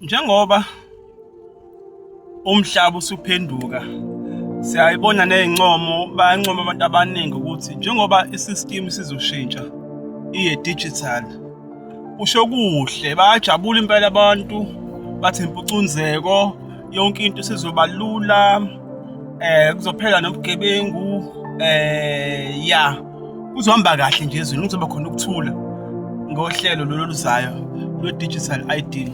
Njengoba umhlaba usuphenduka, siyayibona ney'ncomo, bayancoma abantu abaningi ukuthi njengoba i-system isizoshintsha iye digital, kusho kuhle, bayajabula impela abantu, bathi impucunzeko, yonke into isizoba lula, kuzophela nobugebengu, ya. Kuzohamba kahle nje ezweni, kuzoba khona ukuthula ngohlelo lolu oluzayo lwe-digital ID.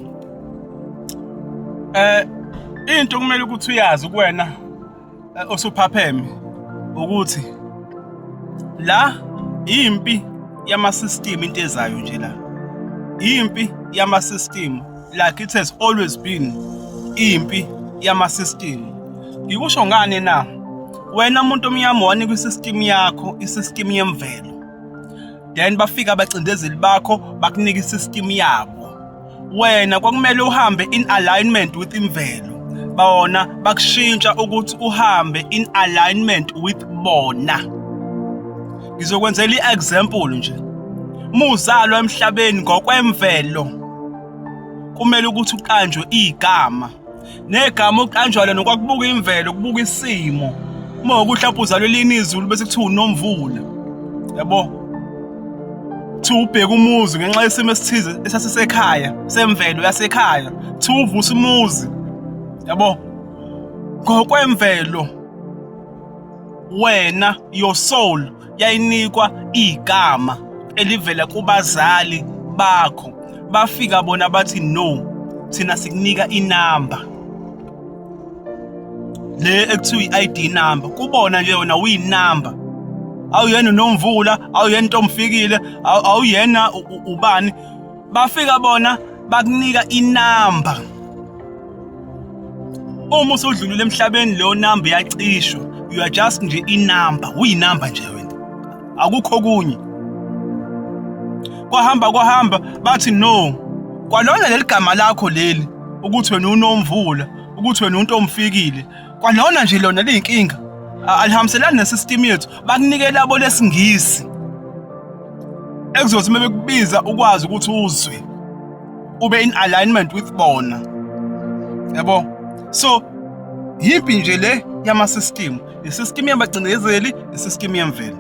Into kumele ukuthi uyazi kuwena osuphapheme ukuthi la impi yama-system into ezayo nje la, impi yama-system like it has always been impi yama-system. Ngikusho ngani na? Wena muntu omnyama wanikwa i-system yakho, i-system yemvelo, then bafika abacindezeli bakho bakunika i-system yabo. Wena kwakumele uhambe in alignment with imvelo, bona bakushintsha ukuthi uhambe in alignment with bona. Ngizokwenzela i-example nje. Muzalwa emhlabeni ngokwemvelo kumele ukuthi uqanjwe igama, negama oqanjwa lona kwakubuka imvelo, kubuka isimo. Uma ukuthi mhlawumbe uzalwe lini izulu bese kuthiwa uNomvula, yabo, kuthiwa ubheka umuzi ngenxa yesimo esithize esasisekhaya semvelo yasekhaya, kuthiwa uvusa umuzi, yabo, ngokwemvelo wena your soul yayinikwa igama elivela kubazali bakho. Bafika bona bathi no, thina sikunika inamba le ekuthiwa i-ID number. Kubona nje wena uyinamba, awuyena uNomvula, awuyena Ntomfikile, awuyena ubani. Bafika bona bakunika inamba. Uma usudlulile emhlabeni leyo namba iyacishwa, you are just nje inamba, uyinamba nje wena, akukho okunye. Kwahamba kwahamba bathi no, kwalona leli gama lakho leli ukuthi wena uNomvula, ukuthi wena uNtomfikile, kwalona nje lona liyinkinga, alihambiselani nesystem yethu. Bakunike labo lesingisi ekuzothi uma bekubiza ukwazi ukuthi uzwe, ube in alignment with bona, yabo. So yimpi nje le yama system, i-system yabagcinezeli, i-system yemvelo.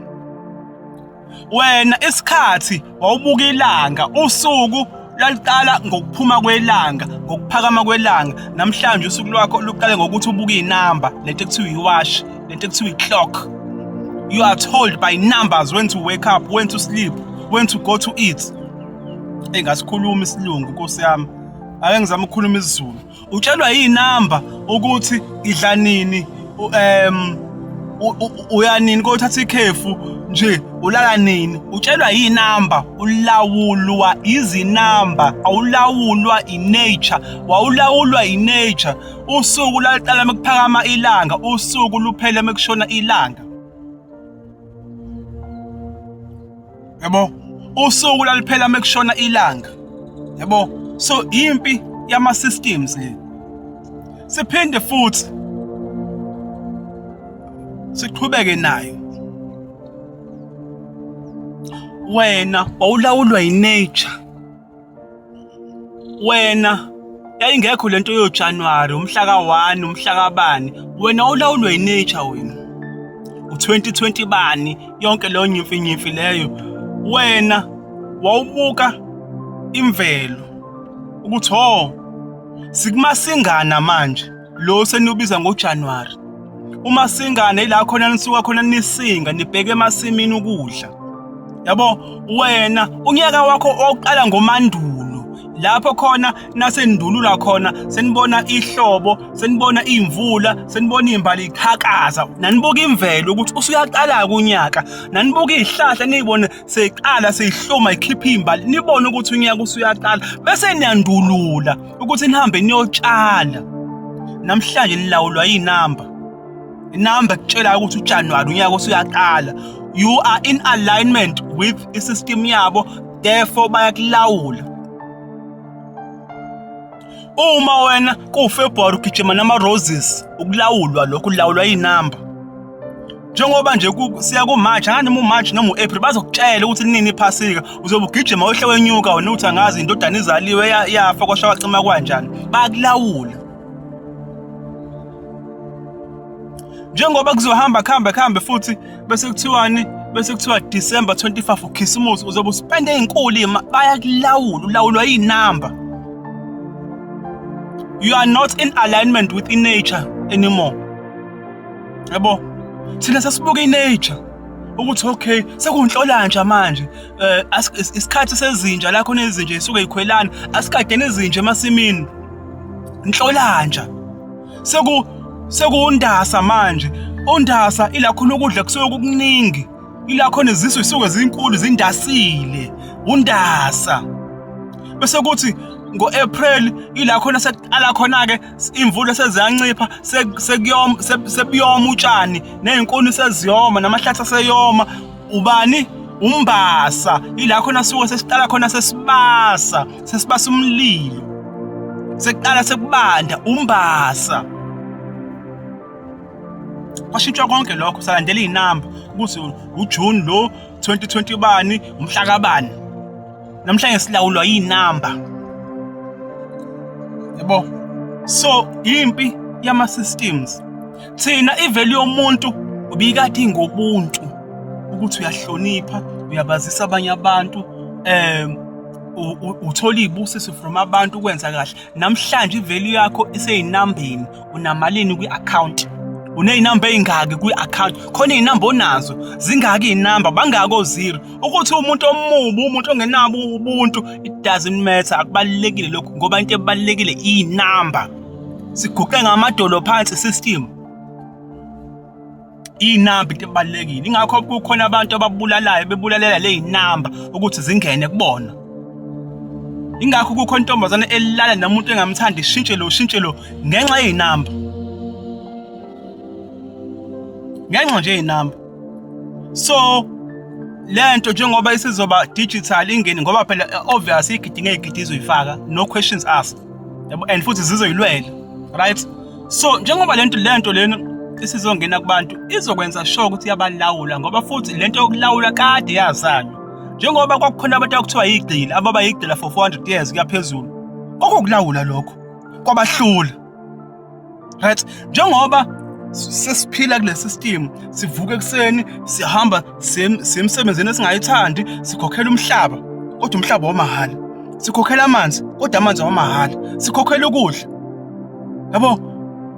Wena isikhathi wawubuka ilanga, usuku laliqala ngokuphuma kwelanga, ngokuphakama kwelanga. Namhlanje usuku lwakho luqale ngokuthi ubuke inamba, lento ekuthiwa iwashi, lento ekuthiwa i-clock. You are told by numbers when to wake up, when to sleep, when to go to eat. Engasikhuluma isilungu nkosi yami, ake ngizame ukukhuluma isiZulu. Utshelwa yinamba ukuthi idla nini, uya nini kothatha ikhefu nje, ulala nini. Utshelwa yinamba, ulawulwa izinamba, awulawulwa i-nature. Wawulawulwa i-nature. Usuku laliqala mekuphakama ilanga, usuku luphele mekushona ilanga, yabo. Usuku laliphela mekushona ilanga, yabo. So impi yama systems le. Siphinde futhi siqhubeke nayo. Wena wawulawulwa yi-nature. Wena yayingekho lento yoJanuary, umhla ka-1, umhla kabani. Wena ulawulwa yi-nature wena. U-2020 bani, yonke leyo nyimfinyimfi leyo. Wena wawubuka imvelo ukuthi ho sikumasingana manje, lo seniwubiza ngoJanuary. Umasingana ila khona nisuka khona nisinga nibheke emasimini ukudla, yabo. Wena unyaka wakho oqala ngoMandulo, lapho khona nasendulula khona, senibona ihlobo, senibona imvula, senibona imbali iqhakaza, nanibuka imvelo ukuthi usuyaqala unyaka, nanibuka izihlahla niyibone seyiqala seyihluma ikhipha imbali, nibone ukuthi unyaka usuyaqala, bese niyandulula ukuthi nihambe niyotshala. Namhlanje nilawulwa inamba, inamba ekutshelayo ukuthi uJanuary unyaka usuyaqala. You are in alignment with i-system yabo, therefore bayakulawula. Uma wena kuFebruary ugijima nama-roses, ukulawulwa lokho, ulawulwa inamba. Njengoba nje siya ku-March, angani noma u-March noma u-April, bazokutshela ukuthi nini iphasika. Uzobe ugijima wehle wenyuka wena uthi angazi indodana izaliwe yafa kwasha kwacima kwanjani. Bayakulawula. Njengoba kuzohamba kuhambe kuhambe futhi bese kuthiwani, bese kuthiwa December 25 ukhisimusi, uzobe uspende ey'nkulu ima, bayakulawula, ulawulwa iy'namba. You are not in alignment with nature anymore. Yabo, thina sesibuka i-nature ukuthi okay, sekuwunhlolanja manje, isikhathi sezinja la khona izinja zisuke zikhwelana, asikadeni izinja emasimini. Nhlolanja. Sekuwundasa manje. Undasa ila khona ukudla kusuke kukuningi. Ila khona izisu zisuke zinkulu zindasile. Undasa. Bese kuthi ngo-April ila khona sekuqala khona-ke imvula seziyancipha, sekuyoma, sebuyoma utshani ney'nkuni seziyoma namahlathi aseyoma. Ubani? Umbasa. Ila khona suke sesiqala khona sesibasa, sesibasa umlilo. Sekuqala sekubanda umbasa. Kwashintshwa konke lokho, salandela iy'namba ukuthi uJune lo 2020 bani, umhla kabani. Namhlanje silawulwa iy'namba. Yabo. So impi yama systems. Thina i-value yomuntu ubikade ingobuntu, ukuthi uyahlonipha, uyabazisa abanye abantu, uthola iy'busiso from abantu ukwenza kahle. Namhlanje i-value yakho iseyinambeni, unamalini kwi-account, uney'namba ey'ngaki kwi-account, khona iy'namba onazo zingaki iy'namba, bangaki o-zero. Ukuthi umuntu omubi, umuntu ongenabo ubuntu, it doesn't matter, akubalulekile lokhu, ngoba into ebalulekile iy'namba. Siguqe ngamadolo phansi system. Iy'namba into ebalulekile, ingakho kukhona abantu ababulalayo bebulalela ley'namba ukuthi zingene kubona. Ingakho kukhona intombazane elala nomuntu engamthandi, ishintshe lo, shintshe lo, ngenxa yey'namba, ngenxa nje yey'namba. So lento njengoba isizoba digital ingene, ngoba phela obvious igidi ngey'gidi izoyifaka, no questions asked, yabo, and futhi zizoyilwela, right? So njengoba lento lena isizongena kubantu, izokwenza sure ukuthi iyabalawula, ngoba futhi lento yokulawula kade yazanywa. Njengoba kwakukhona abantu akuthiwa yigqila, ababa yigqila for 400 years kuyaphezulu, kwakukulawula lokho, kwabahlula, right? Njengoba sesiphila kule system, sivuka ekuseni, sihamba siye emsebenzini esingayithandi, sikhokhela umhlaba, kodwa umhlaba wamahhala, sikhokhela amanzi, kodwa amanzi awamahhala, sikhokhela ukudla, yabo.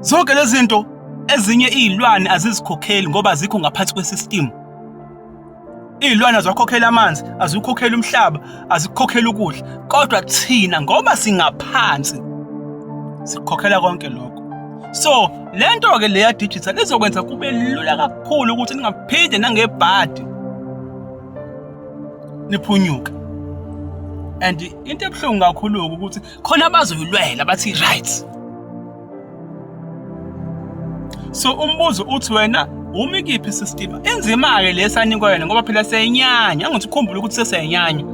Zonke lezi zinto ezinye iy'lwane azizikhokheli ngoba azikho ngaphansi kwe-system. Iy'lwane azikhokhela amanzi, azikhokheli umhlaba, azikhokheli ukudla, kodwa thina ngoba singaphansi sikhokhela konke lokho. So lento-ke leya digital izokwenza kube lula kakhulu ukuthi ningaphinde nangebhadi niphunyuke. And into ebuhlungu kakhulu-ke ukuthi khona abazoyilwela bathi right. So umbuzo uthi wena umi kiphi system? Inzima-ke le esanikwa yona, ngoba phela siyayinyanya, angithi ukhumbule ukuthi sesiyayinyanya.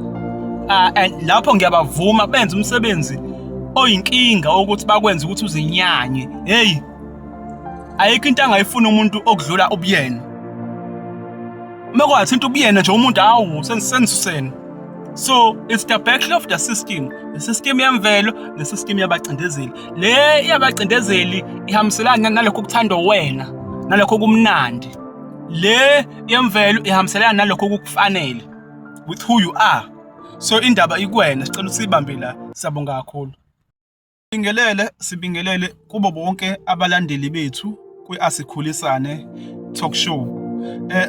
And lapho ngiyabavuma, benza umsebenzi oyinkinga ukuthi bakwenze ukuthi uzinyanye. Hey, ayikho into angayifuna umuntu okudlula ubuyena. Uma kwathinta ubuyena nje umuntu, hawu, senisusene. So it's the battle of the system, the system yemvelo ne system yabacindezeli. Le yabacindezeli ihambiselana nalokho okuthandwa wena, nalokho kumnandi. Le yemvelo ihambiselana nalokho okukufanele, with who you are. So indaba ikwena, sicela usibambe la. Siyabonga kakhulu. Sibingelele, sibingelele kubo bonke abalandeli bethu kwi-Asikhulisane Talk Show.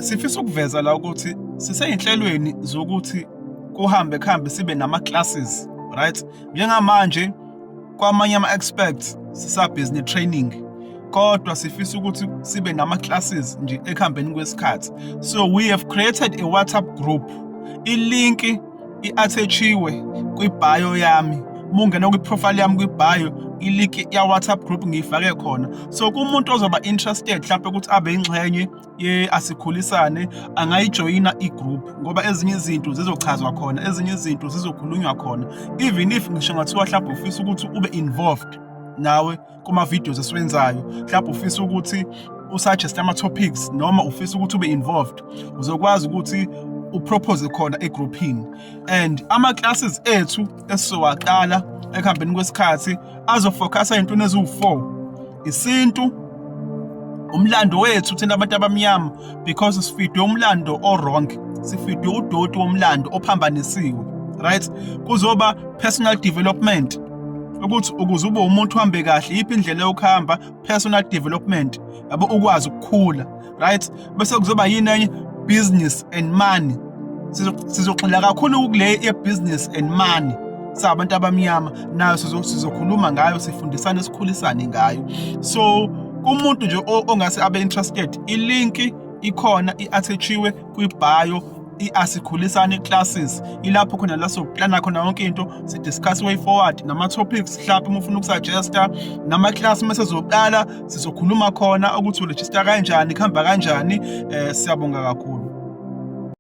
Sifisa ukuveza la ukuthi siseyinhlelweni zokuthi kuhambe kuhambe sibe nama classes, right? Njengamanje kwamanye ama experts sisabhizi ne training, kodwa sifisa ukuthi sibe nama classes nje ekuhambeni kwesikhathi. So we have created a WhatsApp group. I-link i-attachiwe kwi-bio yami. Uma ungena kwi-profile yami kwi-bio, i-link ya WhatsApp group ngiyifake khona. So kumuntu ozoba interested mhlawumbe ukuthi abe ingxenye ye Asikhulisane, angayijoyina i-group, ngoba ezinye izinto zizochazwa khona, ezinye izinto zizokhulunywa khona. Even if ngisho ngathiwa mhlawumbe ufisa ukuthi ube involved nawe kuma videos esiwenzayo, mhlawumbe ufisa ukuthi Usuggest ama-topics noma ufisa ukuthi ube involved, uzokwazi ukuthi upropose khona egroupini. And ama-classes ethu esizowaqala ekuhambeni kwesikhathi azofocusa ey'ntweni eziwu-4: isintu, umlando wethu thina abantu abamnyama, because sifidwe umlando o-wrong, sifidwe udoti womlando ophambanisiwe, right? Kuzoba personal development, ukuthi ukuze ube umuntu uhambe kahle, yiphi indlela yokuhamba, personal development, yabo, ukwazi ukukhula, right? Bese kuzoba yini enye? Business and money. Sizogxila kakhulu kule ye-business and money sabantu abamnyama, nayo sizokhuluma ngayo, sifundisane, sikhulisane ngayo. So kumuntu nje ongase abe interested, ilink ikhona, i-attachiwe kwi-bio, i-Asikhulisane Classes. Ilapho khona la soplana khona yonke into, si-discuss way forward nama-topics, mhlawumbe uma ufuna ukusuggesta, nama-class uma sezoqala sizokhuluma khona ukuthi uregister kanjani, kuhamba kanjani. Siyabonga kakhulu.